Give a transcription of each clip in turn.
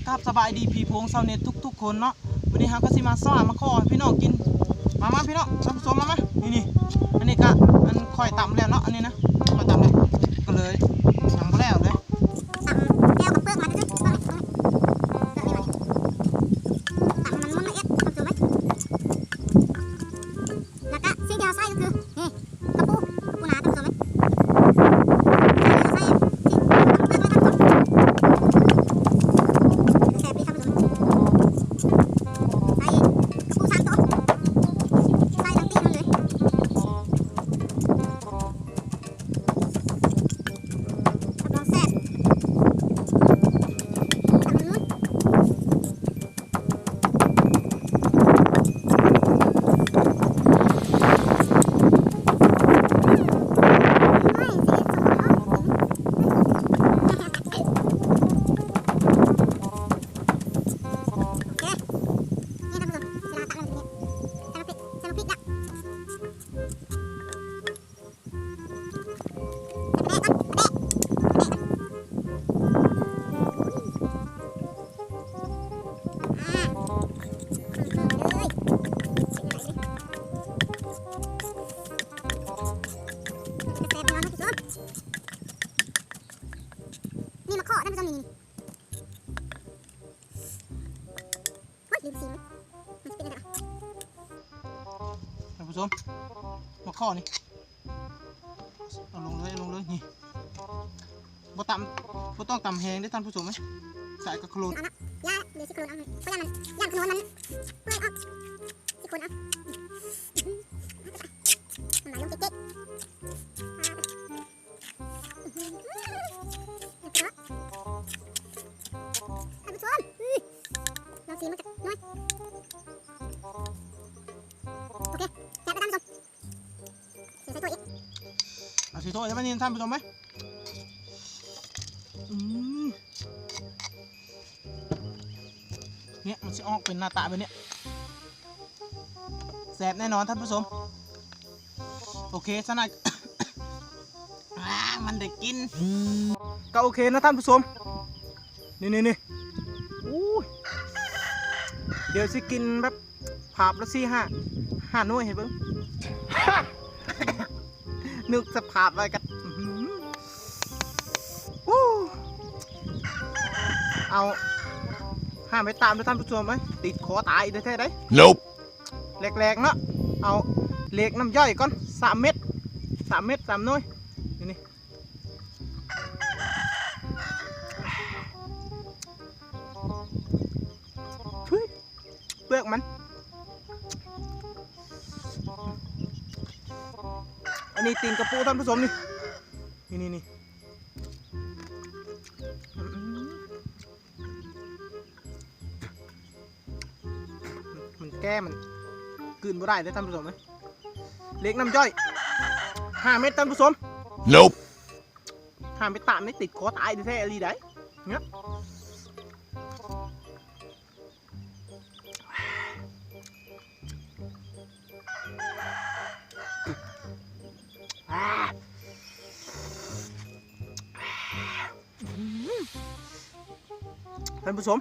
ກາບສະບາຍດີພີ່ນ້ອງຊາວເນັດທຸກໆຄົນເນາະ. ມື້ນີ້ເຮົາກໍຊິມາສ້າມາຂໍໃຫ້ພີ່ນ້ອງກິນ. ມາ ມາພີ່ນ້ອງ ທ່ານຜູ້ຊົມ ມາ ມາ ນີ້ ນີ້ ອັນນີ້ກະ ອັນຂ້ອຍຕຳແລ້ວເນາະ ອັນນີ້ນະ ຂ້ອຍຕຳແລ້ວ ກໍເລີຍຍັງບໍ່ແລ້ວເລີຍ. ຕຳແຈ່ວກັບເປືອກມັນ ຕຳມັນມ່ວນລະອຽດ ທ່ານຜູ້ຊົມເອີຍ. ແລ້ວກະສິ່ງທີ່ເຮົາໃສ່ກໍຄື ນີ້ ກະປູ ກະປູນາ ທ່ານຜູ້ຊົມເອີຍ. ໃສ່ ໃສ່ ແຊບດີທ່ານຜູ້ຊົມເອີຍ. ໃສ່ກະປູສາມໂຕ ໃສ່ທັງຕີນມັນເລີຍ ຮັບຮອງແຊບ ຕຳມັນມ່ວນ. ນີ້ມາຂໍທ່ານຜູ້ຊົມ ນີ້ ນີ້ ໂອ້ຍ ລືມຊີມ ມັນຊິເປັນຈັ່ງໃດລະ ທ່ານຜູ້ຊົມ ມາຂໍນີ້ ເອົາລົງເລີຍ ເອົາລົງເລີຍ ນີ້ ບໍ່ຕຳ ບໍ່ຕ້ອງຕຳແຮງເດ້ທ່ານຜູ້ຊົມເອີຍ ໃສ່ກະໂຄລນ ເອົານະ ຢ່າ ດຽວຊິໂຄລນເອົາ ເພາະວ່າມັນ ຢ້ານໂຄລນມັນເປື່ອຍອອກ ຊິໂຄລນເອົາ ນ້ຳລາຍລົງເຈັກໆ ທ່ານຜູ້ຊົມ ລອງຊີມມັນຈັກໜ້ອຍ ໂອເຄ ແຊບແລ້ວທ່ານຜູ້ຊົມ ເສຍໃສ່ຖ້ວຍອີກ ເອົາໃສ່ຖ້ວຍແລ້ວບັດນີ້ທ່ານຜູ້ຊົມເອີຍ ອືມ ເນຍ ມັນຊິອອກເປັນໜ້າຕາແບບເນຍ ແຊບແນ່ນອນທ່ານຜູ້ຊົມ ໂອເຄ ສະນັ້ນ ອາ ມັນໄດ້ກິນ ກໍໂອເຄນະທ່ານຜູ້ຊົມ ນີ້ ນີ້ ນີ້ ໂອ້ຍ ດຽວຊິກິນແບບ ພາບລະສີ່ຫ້າ ຫ້າໜ່ວຍໃຫ້ເບິ່ງ ນຶກສະພາບໄວ້ກັນ ອື ເອົາ ຫ້າມໄປຕາມເດີທ່ານຜູ້ຊົມເອີຍ ຕິດຄໍຕາຍແທ້ໆເດ້ ແລກໆເນາະ ເອົາເລກນ້ຳຍ່ອຍກ່ອນ ສາມເມັດ ສາມເມັດ ສາມໜ່ວຍ ນີ້ ນີ້ ເປືອກມັນ ອັນນີ້ຕີນກະປູທ່ານຜູ້ຊົມ ນີ້ ນີ້ ນີ້ ນີ້ ອືມ ມັນແກ່ ມັນກືນບໍ່ໄດ້ເດ້ທ່ານຜູ້ຊົມເອີຍ ເລກນ້ຳຍ່ອຍ ຫ້າເມັດທ່ານຜູ້ຊົມ ຫ້າມໄປຕາມນີ້ ຕິດຄໍຕາຍແທ້ໆອີ່ຫຼີໃດ໋ ເນຍ ທ່ານຜູ້ຊົມ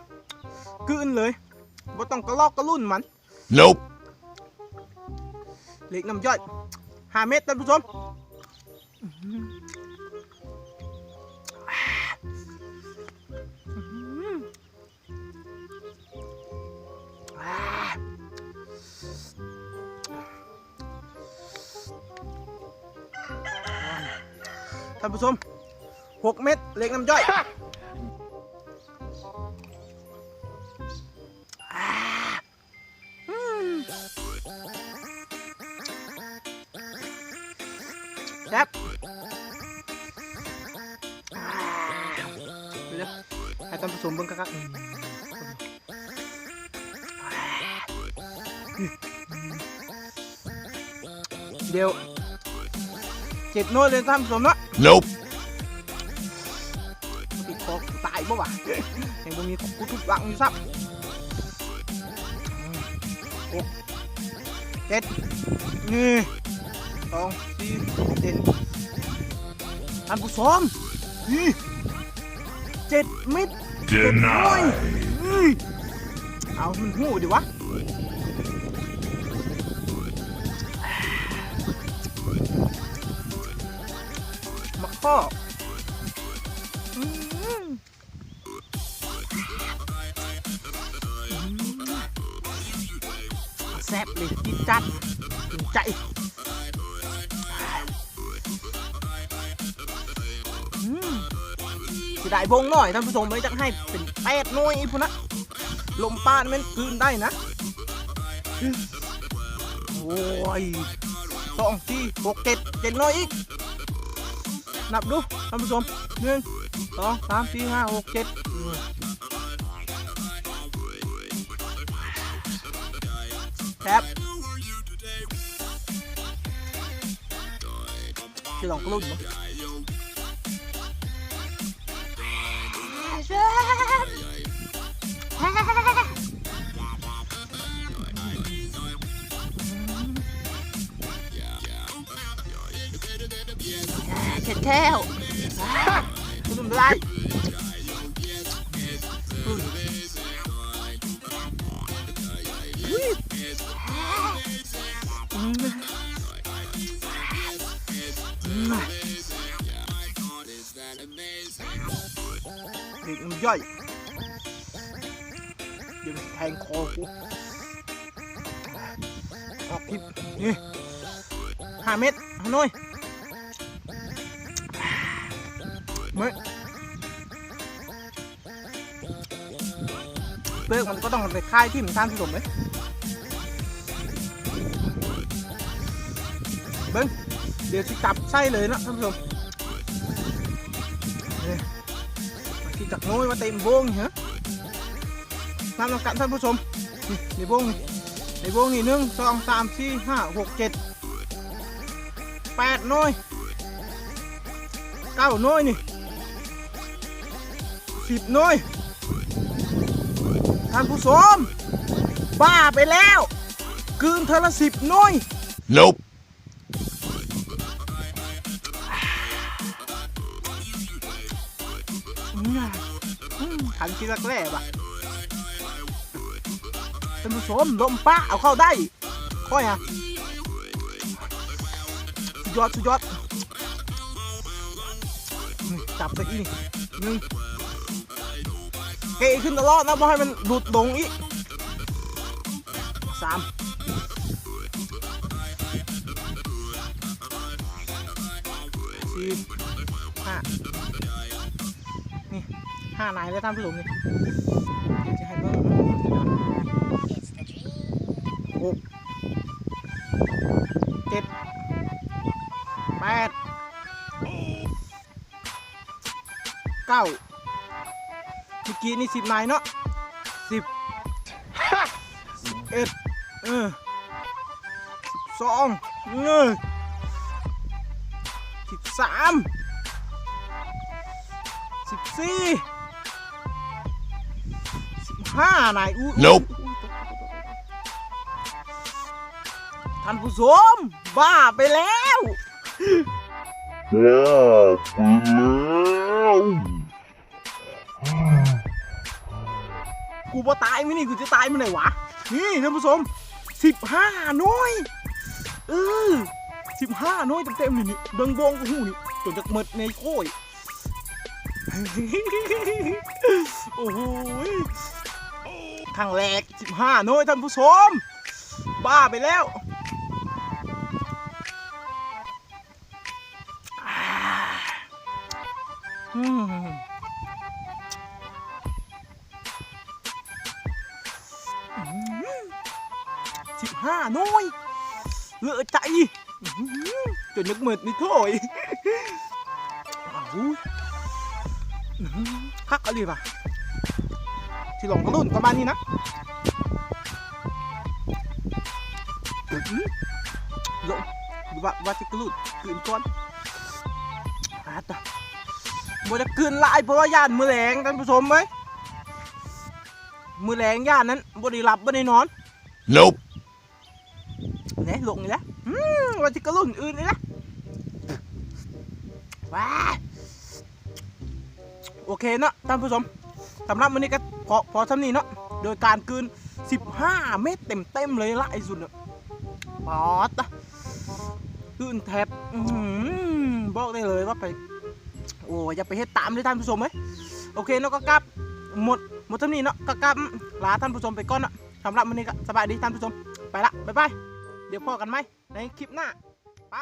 ກືນເລີຍ ບໍ່ຕ້ອງກະລອກກະລຸນມັນ ເລກນ້ຳຍ່ອຍ ຫ້າເມັດ ທ່ານຜູ້ຊົມ ທ່ານຜູ້ຊົມ ຫົກເມັດ ເລກນ້ຳຍ່ອຍ ອືມ ແຊບ ເດີ ໃຫ້ທ່ານຜູ້ຊົມເບິ່ງຄັກໆ ອືມ ດຽວ ເຈັດໜ່ວຍເລີຍທ່ານຜູ້ຊົມເນາະ ຕິດຄໍຕາຍບໍ່ວະ ຍັງບໍ່ມີກູທຸບຫວັງຢູ່ຊ້ຳ ຫົກ ເຈັດ ໜຶ່ງ ສອງ ສີ່ ເຈັດ ທ່ານຜູ້ຊົມ ນີ້ ເຈັດເມັດ ເຈັດໜ່ວຍ ເອົາ ມັນຮູ້ດີວະ ໝາກຂໍ້ ອືມ ແຊບເລີຍ ຈິດຈັດ ຖືກໃຈ. ອືມ ເສຍດາຍວົງໜ້ອຍ ທ່ານຜູ້ຊົມເອີຍ ຈັກໃຫ້ເປັນແປດໜ່ວຍພຸ້ນນະ ລົມປານແມ່ນກືນໄດ້ນະ. ໂອ້ຍ ສອງ ສີ່ ຫົກ ເຈັດ ເຈັດໜ່ວຍອີກ ນັບດູທ່ານຜູ້ຊົມ ໜຶ່ງ ສອງ ສາມ ສີ່ ຫ້າ ຫົກ ເຈັດ ອືມ ແຊບ. ຊິລອງກະລຸ້ນເນາະ ເຈັບແຂ້ວ ນ້ຳລາຍ ອືມ ອືມ ເດັກນ້ຳຍ່ອຍ ດຽວແທງຄໍກູ ອອກຄລິບ ນີ້ ຫ້າເມັດ ຫ້າໜ່ວຍ ເໝີ ເປີກມັນກໍຕ້ອງໄດ້ຄາຍຖິ້ມ ທ່ານຜູ້ຊົມເອີຍ ເບິ່ງ ດຽວຊິຈັບໃສ່ເລີຍເນາະທ່ານຜູ້ຊົມ ນີ້ ມັນຊິຈັກໜ່ວຍວ່າເຕັມວົງນີ້ ຮະ ນັບນຳກັນທ່ານຜູ້ຊົມ ນີ້ ໃນວົງນີ້ ໃນວົງນີ້ ໜຶ່ງ ສອງ ສາມ ສີ່ ຫ້າ ຫົກ ເຈັດ ແປດໜ່ວຍ ເກົ້າໜ່ວຍນີ້ ສິບໜ່ວຍ ທ່ານຜູ້ຊົມ ບ້າໄປແລ້ວ ກືນເທື່ອລະສິບໜ່ວຍ Nope. ອືມ ຄັນຊິລັກແຫຼບາດ ທ່ານຜູ້ຊົມ ລົມປະເອົາເຂົ້າໄດ້ ຂ້ອຍຫະ ສຸດຍອດ ສຸດຍອດ ນີ້ ຈັບໃສ່ອີກນີ້ ໜຶ່ງ ເກະຂຶ້ນຕະຫຼອດນະ ບໍ່ໃຫ້ມັນຫຼຸດລົງອີກ ສາມ ສີ່ ຫ້າ ນີ້ ຫ້ານາຍແລ້ວທ່ານຜູ້ຊົມນີ້ ຊິໃຫ້ເບິ່ງ ຫົກ ເຈັດ ແປດ ເກົ້າ ເມື່ອກີ້ນີ້ສິບນາຍເນາະ ສິບ ສິບເອັດ ເອີ ສິບສອງ ເອີ ສິບສາມ ສິບສີ່ ສິບຫ້າ ນາຍ ອຸ Nope. ທ່ານຜູ້ຊົມ ບ້າໄປແລ້ວ ບ້າໄປແລ້ວ ກູບໍ່ຕາຍມື້ນີ້ ກູຈະຕາຍມື້ໃດຫວາ? ນີ້ທ່ານຜູ້ຊົມ ສິບຫ້າໜ່ວຍ ເອີ ສິບຫ້າໜ່ວຍເຕັມໆ ນີ້ ນີ້ ເບິ່ງວົງກະຮູ້ນີ້ ຈົນຈັກເໝິດໃນໂຄ້ຍ ໂອ້ໂຫ ຄັ້ງແລກ ສິບຫ້າໜ່ວຍ ທ່ານຜູ້ຊົມ ບ້າໄປແລ້ວ. ອືມ ສິບຫ້າໜ່ວຍ ເລີະໃຈ ອືມ ຈົນຍັກເໝິດນີ້ໂທ້ຍ ອ້າວ ຄັກອີ່ຫຼີຫວາ ຊິລອງກະລຸ້ນປະມານນີ້ນະ. ອືມ ລົງ ວ່າ ວ່າຊິກະລຸດ ກືນກ່ອນ ອາດຕະ ບໍ່ໄດ້ກືນຫຼາຍ ເພາະວ່າຢ້ານມື້ແລງ ທ່ານຜູ້ຊົມເອີຍ ມື້ແລງຢ້ານນັ້ນ ບໍ່ໄດ້ຫຼັບ ບໍ່ໄດ້ນອນ Nope. ແນະ ລົງອີກແລ້ວ ອືມ ວ່າຊິກະລຸ້ນອື່ນອີກແລ້ວ ວ້າ ໂອເຄເນາະທ່ານຜູ້ຊົມ ສຳລັບມື້ນີ້ກະ ພໍ ພໍຊ່ຳນີ້ເນາະ ໂດຍການກືນສິບຫ້າເມັດເຕັມໆເລີຍ ຫຼາຍສຸດເນາະ. ປາດຕະ ກືນແທບ ອື ບອກໄດ້ເລີຍວ່າໄປ ໂອ້ຍ ຢ່າໄປເຮັດຕາມເດີທ່ານຜູ້ຊົມເອີຍ. ໂອເຄເນາະ ກໍກັບ ໝົດ ໝົດຊ່ຳນີ້ເນາະ ກໍກັບລາທ່ານຜູ້ຊົມໄປກ່ອນເນາະ. ສຳລັບມື້ນີ້ກໍສະບາຍດີທ່ານຜູ້ຊົມ ໄປລະ ບາຍບາຍ ດຽວພໍ້ກັນໃໝ່ໃນຄລິບໜ້າ ໄປ.